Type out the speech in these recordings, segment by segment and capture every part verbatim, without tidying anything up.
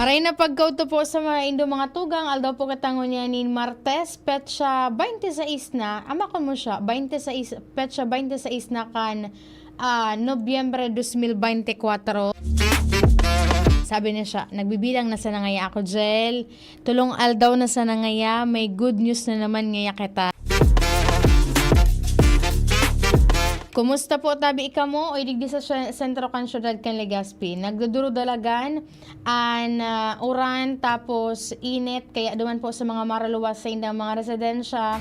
Aray na pagkaudto po sa mga indo mga tugang, aldaw po kita ngunyan nin Martes, petsa twenty-six na, ama ko mo siya, twenty-six, petsa twenty-six na kan, ah, Nobyembre dos mil beintikwatro. Sabi niya siya, "Nagbibilang na sana ngaya ako, Jel. Tulong aldaw na sana ngaya, may good news na naman ngaya kita." Kumusta po tabi kamo? Oy, digdi sa sy-, sentro kan syudad kan Legazpi. Nagduduro-dalagan an, ah, uran, tapos init, kaya duman po sa mga maraluwas sa indang mga residensya.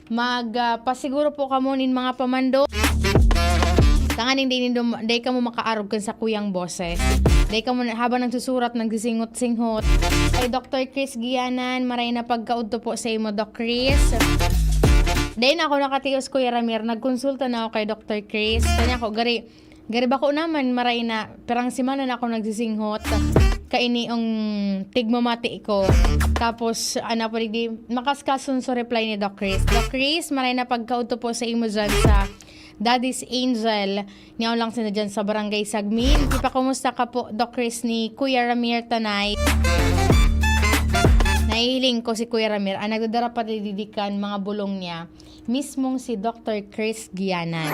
Mag, ah, pasiguro po kamo nin mga pamando. Tanganing di nindo, di kamo makaarog kan sakuyang boses. Di kamo na, habang nagsusurat, nagsisingot-singot. Kay Doktor Chris Gianan, maray na pagkaudto po sa imo, Doc Chris. Dahil na ako nakatios, Kuya Ramir, nagkonsulta na ako kay Doktor Chris. Kanya ko, gari, gari bako naman, maray na, pirang semana na ako nagsisinghot. Kaini ang tigmamati ko. Tapos, ano po, di, makaskason sa reply ni Doc Chris. Doc Chris, maray na pagkaudto po sa imo dyan sa Daddy's Angel. Niyaw lang sila dyan sa Barangay Sagmin. Ipakumusta ka po, Doc Chris, ni Kuya Ramir Tanay? Nahihiling ko si Kuya Ramir, ang nagdadara pa didikan mga bulong niya, mismong si Doktor Chris Gianan.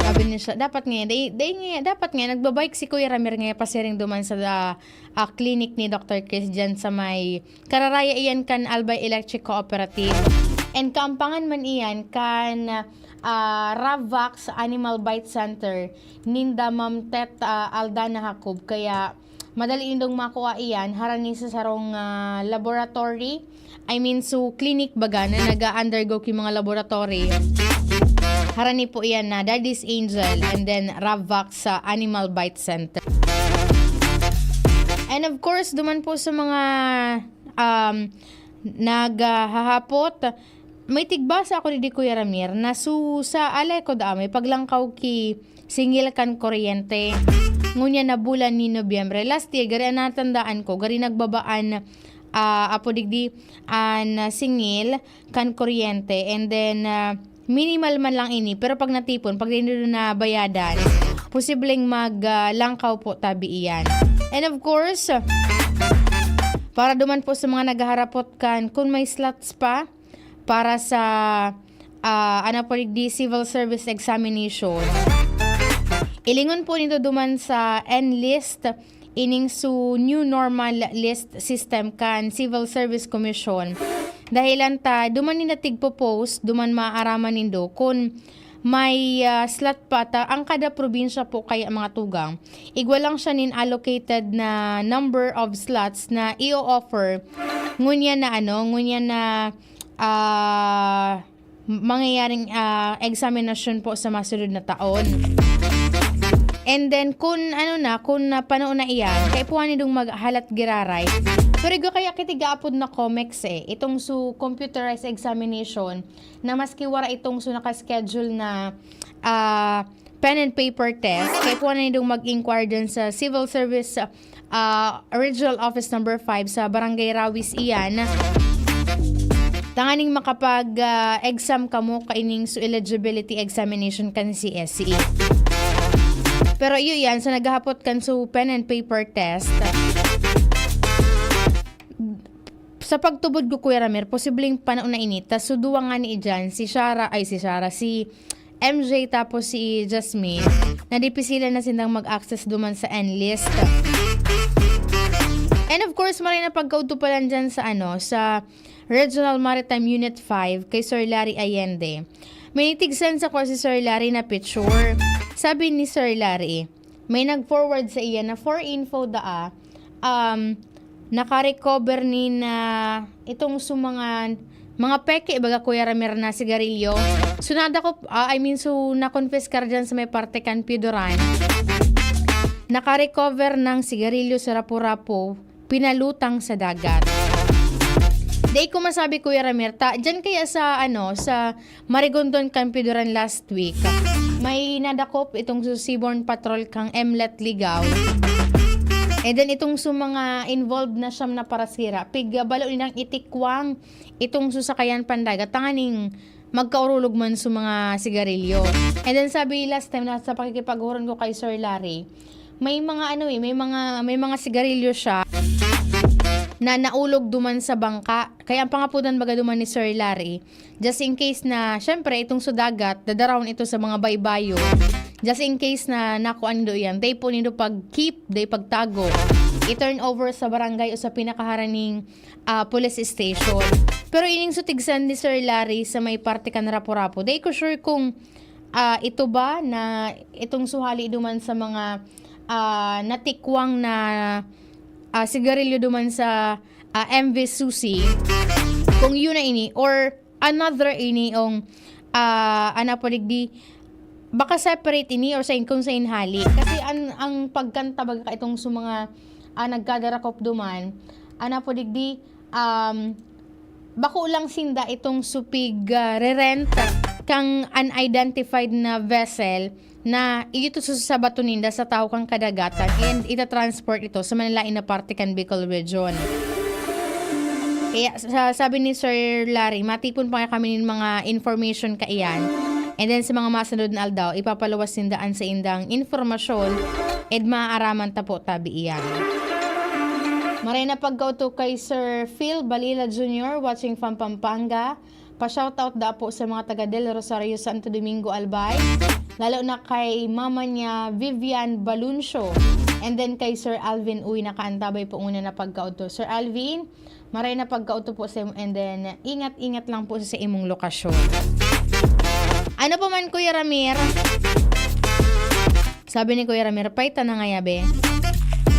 Sabi niya siya, dapat nga, day, day nga, dapat nga, nagbabike si Kuya Ramir nga pasiring duman sa, ah, ah, clinic ni Doktor Chris dyan sa may Kararaya iyan kan Albay Electric Cooperative. And kaampangan man iyan kan, ah, Ravvax Animal Bite Center ninda Ma'am Tet, ah, Aldana Jacob. Kaya madali nindong makua iyan harani sa sarong, ah, laboratory. I mean, so clinic baga na naga-undergo ki mga laboratory. Harani po iyan na Daddy's Angel and then Ravvax sa Animal Bite Center. And of course, duman po sa mga, um, naghahapot, may tigbasa ako ni Kuya Ramir na su-, sa alay ko daa, may paglangkaw ki singil kan kuryente. Ngunyan na bulan ni Nobyembre. Last year, gari ang natandaan ko, gari nagbabaan, ah, apo digdi, an, ah, singil kan kuryente. And then, ah, minimal man lang ini, pero pag natipon, pag di na bayadan, posibleng mag, ah, langkaw po tabi iyan. And of course, para duman po sa mga naghaharapot kan, kung may slots pa para sa, ah, ano po, di civil service examination, ilingon po nito duman sa N list, ining su new normal list system kan Civil Service Commission. Dahilan ta, duman ninda tigpo-post, duman maaaraman nindo kun may, ah, slot pa ta, ang kada probinsya po kaya mga tugang, igwa lang siya nin allocated na number of slots na i-o-offer ngunyan na ano, ngunyan na, ah, mangyayaring, ah, eksaminasyon po sa masunod na taon. And then, kun ano na, kun, ah, panahon na iyan, kaipuhan nindong maghalat giraray. Pero igwa kaya kitiga apod na COMEX eh. Itong su computerized examination na maski wara itong su naka-schedule na, ah, pen and paper test, kaipuhan na nindong mag-inquire dyan sa Civil Service, ah, Regional Office Number five sa Barangay Rawis iyan. Tanganing makapag, ah, exam kamo kaining su eligibility examination kan C S E. Pero iyo yan, sa naghahapot kan su pen and paper test, sa pagtubod ko, Kuya Ramir, posibleng panahon na ini, ta su duwa ngani dyan, si Shara, ay, si Shara, si M J tapos si Jasmine, nadipisilan na sindang mag-access duman sa N list. And of course, maray na pagkaudto pa lang dyan sa, ano, sa Regional Maritime Unit five kay Sir Larry Allende. May nitig-send sako si Sir Larry na picture. Sabi ni Sir Larry, may nag-forward sa iya na for info daa, um, naka-recover ni na itong su mga, mga peke, baga, Kuya Ramir, na sigarilyo. So, nadakop, ah, I mean, so, na-confiscar dyan sa may parte kan Pioduran. Naka-recover ng sigarilyo sa Rapu-Rapu, pinalutang sa dagat. Dai ko masabi, Kuya Ramir, ta, dyan kaya sa, ano, sa Marigondon kan Pioduran last week, may nadakop itong su Seaborne Patrol kang MLET Ligao. And then itong su mga involved na siyam na parasira, pig, ah, balo nilang itikwang itong su sakayan pandagat, tanganing magkaurulog man su mga sigarilyo. And then sabi last time na sa pakikipaghuron ko kay Sir Larry, May mga ano eh, may mga, may mga sigarilyo siya na naulog duman sa bangka. Kaya ang pangapudan baga duman ni Sir Larry, just in case na, syempre, itong sa dagat, dadarawon ito sa mga baybayo. Just in case na nakuan nindo iyan, dai po nindo pag-keep, dai pagtago. I-turn over sa barangay o sa pinakaharaning ah, police station. Pero ining sutigsan ni Sir Larry sa may parte kan Rapu-Rapu, dai ko sure kung ah, ito ba na itong suhali duman sa mga ah, natikwang na ah, sigarilyo duman sa ah, M V Susi, kung yun na ini or another ini yung ah, ana po digdi, baka separate ini or sa kung sa inhali. Kasi ang, ang pagkanta baga ka itong sa mga ah, nagkadarakop duman, ana po digdi, um, bako lang sinda itong supig ah, re-rent kang unidentified na vessel na iyo to susabaton ninda sa tahaw kan kadagatan and ita-transport ito sa manlaen na parte kan Bicol Region. Kaya sa, sabi ni Sir Larry, matipon pa nga kami nin mga information kaiyan. And then sa mga masunod na aldaw, ipapaluwas ninda an saindang informasyon and maaaraman ta po tabi iyan. Maray na pagkauto kay Sir Phil Balila Junior, watching from Pampanga. Pa-shoutout da po sa mga taga Del Rosario, Santo Domingo, Albay. Lalo na kay mama niya, Vivian Baluncio. And then kay Sir Alvin Uy, nakaantabay po una na pagkaudto. Sir Alvin, maray na pagkaudto po sa imo. And then, ingat-ingat lang po sa imong lokasyon. Ano pa man, Kuya Ramir? Sabi ni Kuya Ramir, "Pay ta na ngaya, be."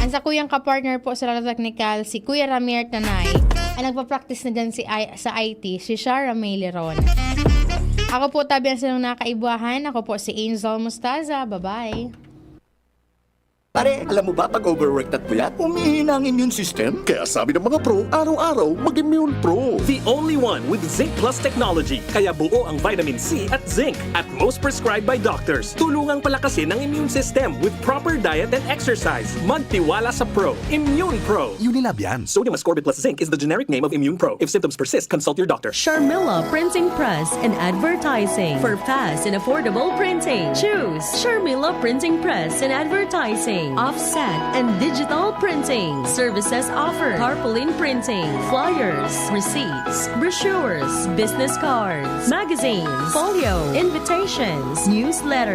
Ang sakuyang kapartner po sa Lalo Technical, si Kuya Ramir Tanay, ang nagpa-practice na dyan si I- sa I T, si Shara May Leron. Ako po, tabi ang sinong nakaibuahan. Ako po si Angel Mostaza. Bye-bye. Pare, alam mo ba pag overwork at puyat, humihina ang immune system? Kaya sabi ng mga pro, araw-araw mag-immune pro. The only one with Zinc Plus technology, kaya buo ang vitamin C at zinc at most prescribed by doctors. Tulungang palakasin ang immune system with proper diet and exercise. Magtiwala sa Pro. Immune Pro. Unilab yan. Sodium ascorbate plus zinc is the generic name of Immune Pro. If symptoms persist, consult your doctor. Sharmila Printing Press and Advertising. For fast and affordable printing, choose Sharmila Printing Press and Advertising. Offset and digital printing. Services offered: tarpaulin printing, flyers, receipts, brochures, business cards, magazines, folio, invitations, newsletter,